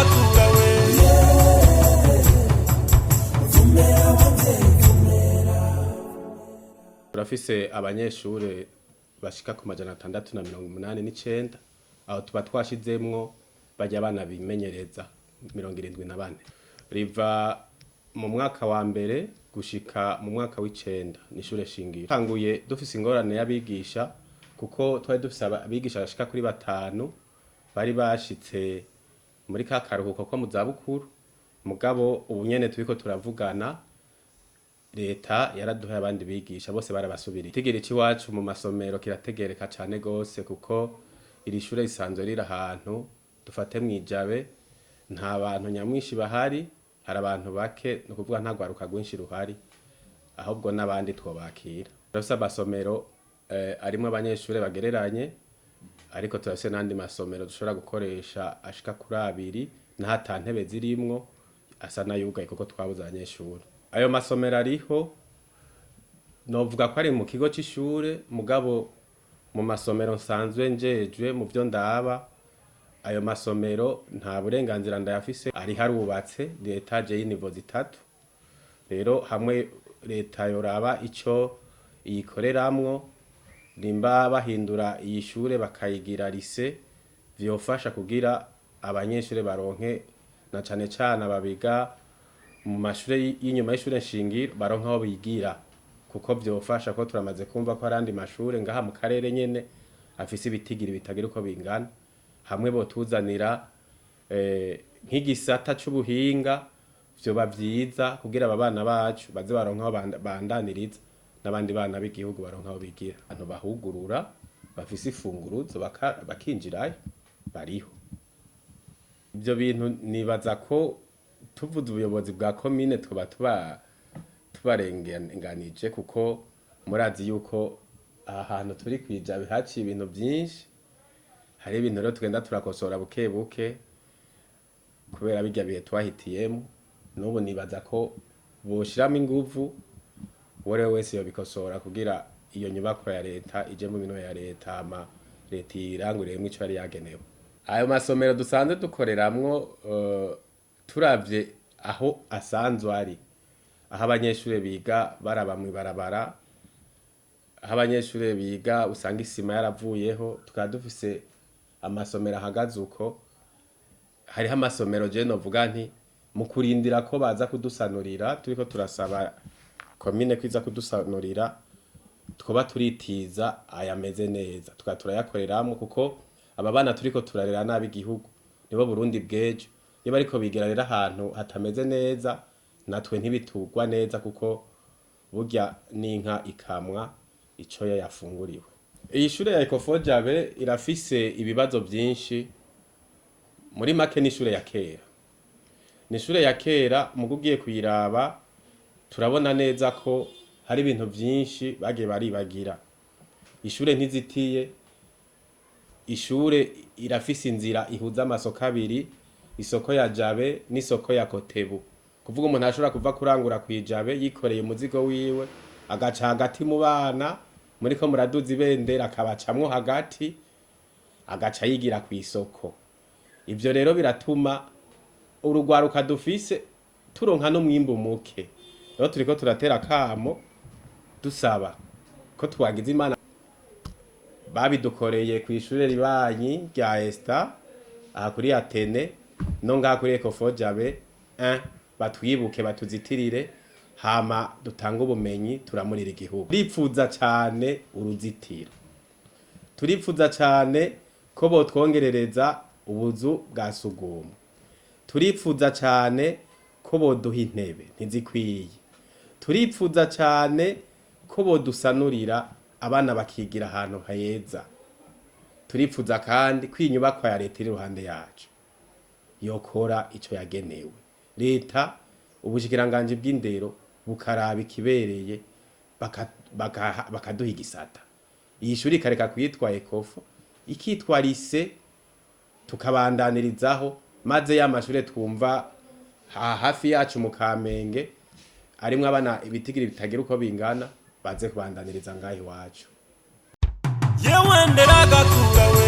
Nderagakura we. Turafise abanyeshure bashika ku 689, aho tuba twashizemwo barya bana bimenyereza 74. Riva mu mwaka wa mbere gushika mu mwaka w'icenda, ni ishure shingiro. Tanguye dufise ingorane y'abigisha, kuko twari dufise abigisha bashika kuri batanu bari bashitse muri ka karuhuko ko mu zabukuru. Mugabo ubu nyene turiko turavugana, leta yaraduhaye abandi bigisha, bose barabasubiriye. Itigiri c'iwacu mu masomero kirategereka cane gose, kuko iri shure risanzwe riri ahantu dufate mw'ijabe, nta bantu nyamwinshi bahari, hari abantu bake, ni ukuvuga nta rwaruka rwinshi ruhari, ahubwo n'abandi twobakira. Turafise amasomero arimwo abanyeshure bagereranye, ariko turafise n'andi masomero dushobora gukoresha ashika kuri abiri, naho ata ntebe zirimwo, asa n'ayugaye kuko twabuze abanyeshure. Ayo masomero ariho, novuga ko ari mu kigo c'ishure, mugabo mu masomero nsanzwe njejwe, mu vyo ndaba, ayo masomero nta burenganzira ndayafise. Ari harubatse ni etaje y'inivo zitatu. Rero hamwe leta yoraba ico iyikoreramwo, nimba bahindura iyi shure bakayigira lycée, vyofasha kugira abanyeshure baronke, na cane cane ababiga mu mashure y'inyuma y'ishure nshingiro, baronke aho bigira, kuko vyofasha ko turamaze kumva ko hari mashure ngaha mu karere nyene afise ibitigiri bitagira uko bingana. Hamwe botuzanira nk'igisata c'ubuhinga, vyoba vyiza kugira aba bana bacu baze baronke aho bandaniriza, n'abandi bana b'igihugu baronke aho bigira. Abantu bahugurura bafise ifunguruzo bakinjirayo bariho. Ivyo bintu nibaza ko tuvuze ubuyobozi bwa komine twoba tuba tubarenganije, kuko murazi yuko aha hantu turi kwijabe haciye ibintu vyinshi. Hari ibintu rero tugenda turakosora buke buke kubera birya bihe twahitiyemo. N'ubu nibaza ko boshiramo inguvu, uwariwe wese yobikosora kugira iyo nyubakwa ya leta ije mu minwe ya leta, hama leta iranguriremwo ico yari yagenewe. Ayo masomero dusanzwe dukoreramwo, turavye aho asanzwe ari, aho abanyeshure biga baraba mw'ibarabara, aho abanyeshure biga usanga isima yaravuyeho, tukaba dufise amasomero ahagaze uko. Hariho amasomero je novuga nti mu kurindira ko baza kudusanurira, turiko turasaba komine ko iza kudusanurira, twoba turitiza ayameze neza tukaba turayakoreramwo, kuko aba bana turiko turarera nabi igihugu, nibo Burundi bw'ejo. Iyo bariko bigira rero ahantu hatameze neza, natwe ntibitugwa neza, kuko burya n'inka ikamwa ico yafunguriwe. Iyi shure ya Ecofo Jabe irafise ibibazo vyinshi. Muri make ni ishure ya kera, ni ishure ya kera. Muga ugiye kuyiraba, turabona neza ko hari ibintu vyinshi bagiye baribagira. Ishure ntizitiye, ishure irafise inzira ihuza amasoko abiri, isoko ya Jabe n'isoko ya Kotebu. Kuvuga umuntu ashobora kuva kurangura kw'ijabe yikoreye umuzigo wiwe, agaca hagati mu bana muriko muraduza ibendera, akabacamwo hagati, agaca yigira kw'isoko. Ivyo rero biratuma urugwaruka dufise turonka n'umwimbu muke. Rero turiko turatera akamo dusaba ko twagize Imana babidukoreye kw'ishure ribanyi rya Esta aha kuri Atene, no ngaha kuri Ecofo Jabe 1 batwibuke, batuzitirire, hama dutange ubumenyi, turamurira igihugu. Turipfuza cane uruzitiro, turipfuza cane ko botwongerereza ubuzu bwa sugumwe, turipfuza cane ko boduha intebe, ntizikwiye, turipfuza cane ko bodusanurira abana bakigira ahantu heza. Turipfuza kandi ko inyubakwa ya leta iri iruhande yacu yokora ico yagenewe. Leta, ubushikiranganji bw'indero bukaraba ikibereye, bakaduha igisata, iyi shuri ikareka kwitwa Ecofo ikitwa lycée, tukabandanirizaho, maze ya mashure twumva hafi yacu mu Kamenge arimwo abana ibitigiri bitagira uko bingana, baze kubandaniriza ngaho iwacu. Yewe, nderagakura.